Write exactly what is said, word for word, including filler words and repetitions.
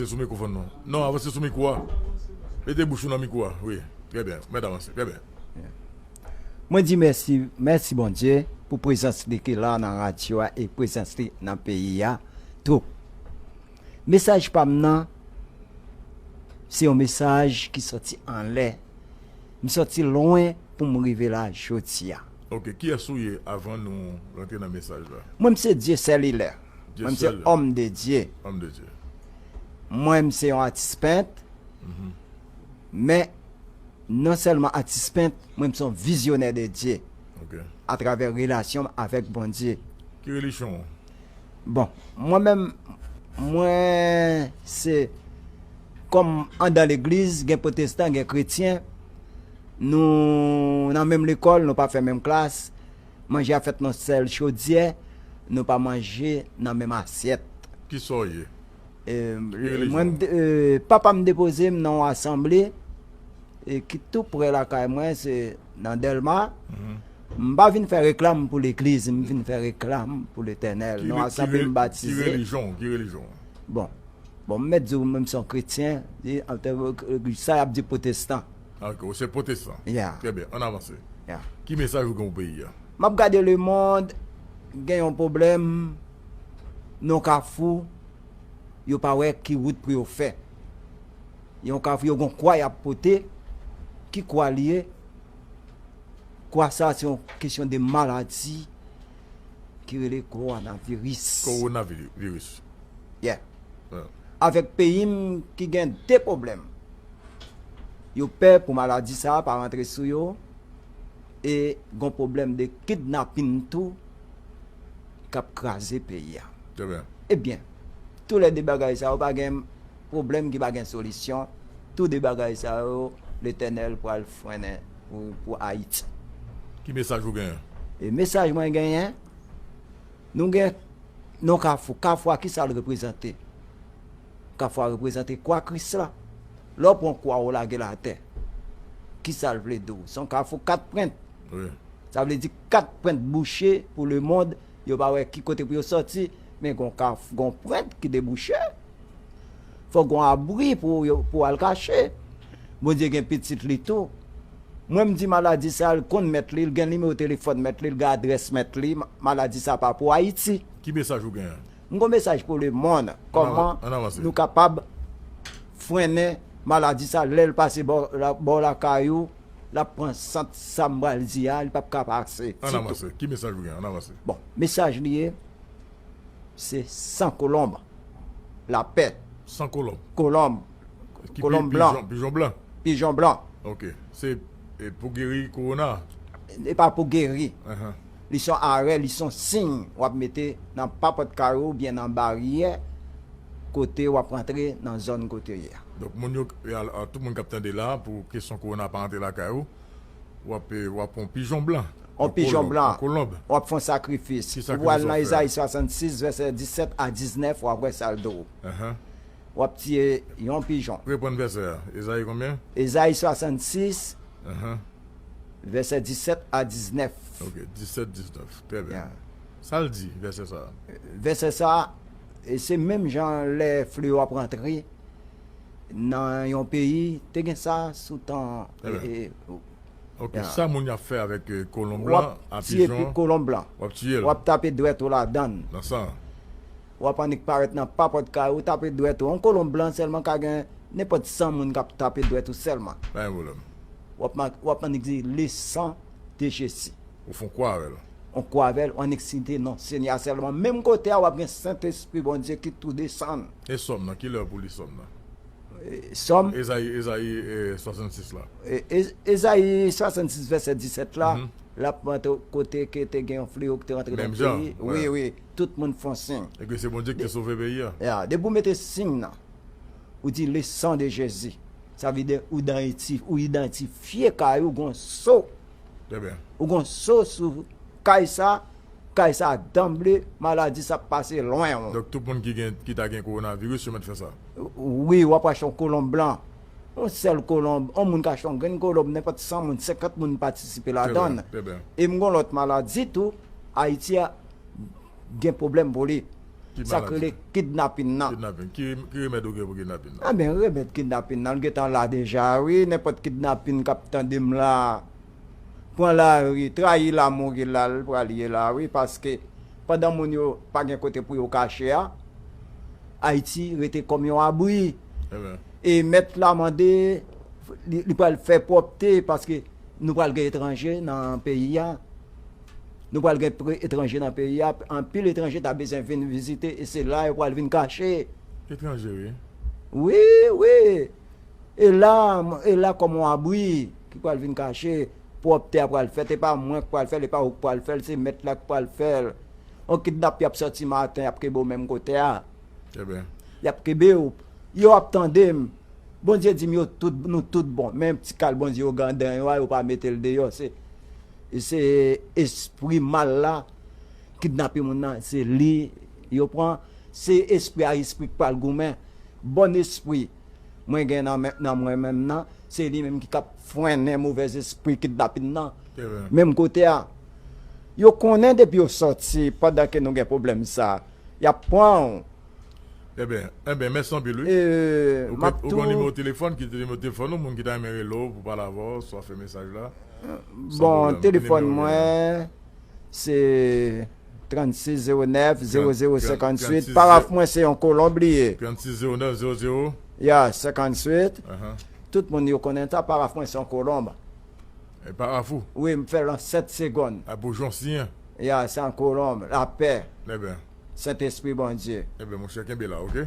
Sou mikwofòn non. Non, avanse sou mikwo a. Mete bouch ou nan mikwo a. Wi. Trè byen. Mèt avanse. Trè byen. Mwen di mèsi, mèsi Bondye pou prezans li ki la nan radyo a e prezans li nan peyi a tou. Mesaj pa m nan, se yon mesaj ki sòti anlè. M sòti lwen pou m rive la jodi a. Ok, kiyès ou ye avan nou rantre nan mesaj la? Mwen m se Dye sèl ilè. Mwen m se òm de Dye. Òm de Dye. Mwen m se yon atis pent. Men non sèlman atis pent, mwen m se yon vizyonè de Dye. Ok. Atravè relasyon m avèk Bondye. Ki relijyon w? Bon, mwen menm, mwen se kòm andan legliz, gen pwotestan, gen kretyen, nou nan menm lekòl, nou pa fè menm klas, manje a fèt nan sèl chodyè, nou pa manje nan menm asyèt. Kisa w ye? E, mwen, e, papa m depoze m nan yon asanble e ki tou prè lakay mwen, se nan Dèlma. M pa vin fè reklam pou legliz, m vin fè reklam pou Letènèl. Nan asanble m batize. Ki relijyon w? Ki relijyon w? Bon, bon, m mèt di w, mwen m se yon kretyen, sa y ap di pwotestan. Ok, ou se pwotestan. Yeah. Trè byen, ann avanse. Yeah. Ki mesaj ou gen pou peyi a? M ap gade lemonn, gen yon pwoblèm, nan kafou, yo pa wè ki wout pou yo fè. Yon kafou, yo gen yon kwa y ap pote, ki kwa li ye? Kwa sa se yon kesyon de maladi ki rele kowonaviris. Kowonaviris. Yeah. Avèk peyi m ki gen de pwoblèm. Yo pè pou maladi sa a pa rantre sou yo e gon pwoblèm de kidnapin tou k ap kraze peyi a. Trè byen. Ebyen, toulède bagay sa yo pa gen pwoblèm ki pa gen solisyon. Tou de bagay sa yo, Letènèl pral frennen pou, pou Ayiti. Ki mesaj ou genyen? E mesaj mwen genyen, nou gen nan kafou. Kafou a, kisa l reprezante? Kafou a reprezante kwa Kris la. Lè w pran kwa w lage l atè, kisa l vle di w? Se yon kafou kat pwent. Wi. Sa vle di kat pwent bouche pou lemonn, yo pa wè ki kote pou yo sòti, men gon kafou, gon pwent ki debouche. Fòk gon abri pou yo, pou al kache. Bondye gen pitit li tou. Mwen m di maladi sa, l konn mèt li, l gen nimewo telefòn mèt li, l gen adrès mèt li, maladi sa pa pou Ayiti. Ki mesaj ou genyen? M gon mesaj pou lemonn, kòman nou kapab frennen maladi sa lè l pase bò lakay ou, l ap pran sant sa m pral di a, li p ap ka pase ditou. Ann avanse. Ki mesaj ou genyen? Ann avanse. Bon, mesaj li ye, se san kolonb, lapè. San kolonb. Kolonb. Kolonb blan. Pijon blan. Pijon blan. Ok. Se pou geri kowona? E pa pou geri. Li se yon arè, li se yon siy w ap mete nan papòt kay ou oubyen nan baryè kote w ap rantre nan zòn kote w ye a. Donk, moun yo, tout moun k ap tande la, pou kesyon kowona pa rantre lakay ou, w ap, w ap pran yon pijon blan. Yon pijon blan. Yon kolonb. W ap fè yon sakrifis. Ou pral nan Ezayi swasannsis, vèsè disèt a diznèf, w ap wè sa l di w. W ap tiye yon pijon. Reprann vèsè a. Ezayi konbyen? Ezayi swasannsis, vèsè disèt a diznèf. Ok, disèt, diznèf. Trè byen. Sa l di, vèsè sa a? Vèsè sa a, e se menm jan lè fleyo ap rantre nan yon peyi, te gen sa sou tan. Ok, sa moun y ap fè avèk kolonb lan, a pijon an? W ap tiye kolonb lan. W ap tiye l. W ap tape dwèt ou ladan l. Nan san an. W ap annik parèt nan papòt kay ou, tape dwèt ou. Yon kolonb blan sèlman ka gen nenpòt san moun k ap tape dwèt ou sèlman. Pa gen pwoblèm. W ap, w ap annik di, Le sang de Jésus. Ou fè yon kwa avè l. Yon kwa avè l, w annik site non Senyè a sèlman. Menm kote a, w ap gen Sentespri Bondye ki tou desann. E sòm nan, kilè pou li sòm nan? Sòm. Ezayi, Ezayi swasannsis la. Ezayi swasannsis vèsè disèt la, l ap montre kote ke te gen yon fleyo ki te rantre nan peyi. Wi, wi. Tout moun fè yon siy. E ke se Bondye ki te sove peyi a. Ya, depi w mete siy nan, ou di le sang de Jésus. Sa vle di ou idantifye kay ou, gon so. Ou gon so sou kay sa. Kay sa a danble, maladi sa ap pase lwen ou. Donk tout moun ki gen, ki ta gen kowonaviris, yo mèt fè sa. Wi, w ap achte yon kolonb blan. Yon sèl kolonb, yon moun ka achte yon grenn kolonb, nenpòt san moun, senkant moun patisipe ladan l. E m gon lòt maladi tou, Ayiti a gen pwoblèm pou li. Sa k rele kidnapin nan. Kidnapin. Ki, ki remèd ou gen pou kidnapin nan? Anben, remèd kidnapin nan, l gentan la deja, wi. Nenpòt kidnapin k ap tande m la, pran lari, trayi la, mouri la, l pral ye la, wi. Paske pandan moun yo pa gen kote pou yo kache a, Ayiti rete kòm yon abri. E mèt la mande, li, li pral fè pwòpte, paske nou pral gen etranje nan peyi a. Nou pral gen pre-, etranje nan peyi a. Anpil etranje ta bezwen vin vizite, e se la yo pral vin kache. Etranje, wi. Wi, wi. E la, e la kòm yon abri ki pral vin kache, pwòpte a pral fèt, e pa mwen k pral fè l, e pa ou k pral fè l, se mèt la k pral fè l. On kidnap, y ap sòti maten, y ap kenbe w menm kote a. Y ap kenbe w. Yo ap tande m. Bondye di m yo tout, nou tout bon. Men ti kal Bondye yo gandan yo a, yo pa mete l deyò. Se, se espri mal la, kidnape moun nan, se li yo pran. Se espri a, espri k pral goumen. Bon espri mwen gen nan men, nan mwen menm nan, se li menm ki k ap frennen movèz espri kidnapin nan. Menm kote a, yo konnen depi yo sòti, pandan ke nou gen pwoblèm sa, y ap pran w. Eben, eben, mèsi anpil, wi. Ou gon nimewo telefòn, ki nimewo telefòn ou, moun ki ta renmen rele w pou pale avè w, swa fè mesaj la. Bon, telefòn mwen, se trannsis zewo nèf zewo zewo senkantuit. Paraf mwen se yon kolonb li ye. Trannsis zewo nèf zewo zewo. Ya, senkantuit. Tout moun yo konnen sa, paraf mwen se yon kolonb. E paraf ou? Wi, m fè l an sèt segonn. A pou Jon Siyen. Ya, se yon kolonb, lapè. Sentespri Bondye. Eben, monchè, kenbe la, oke?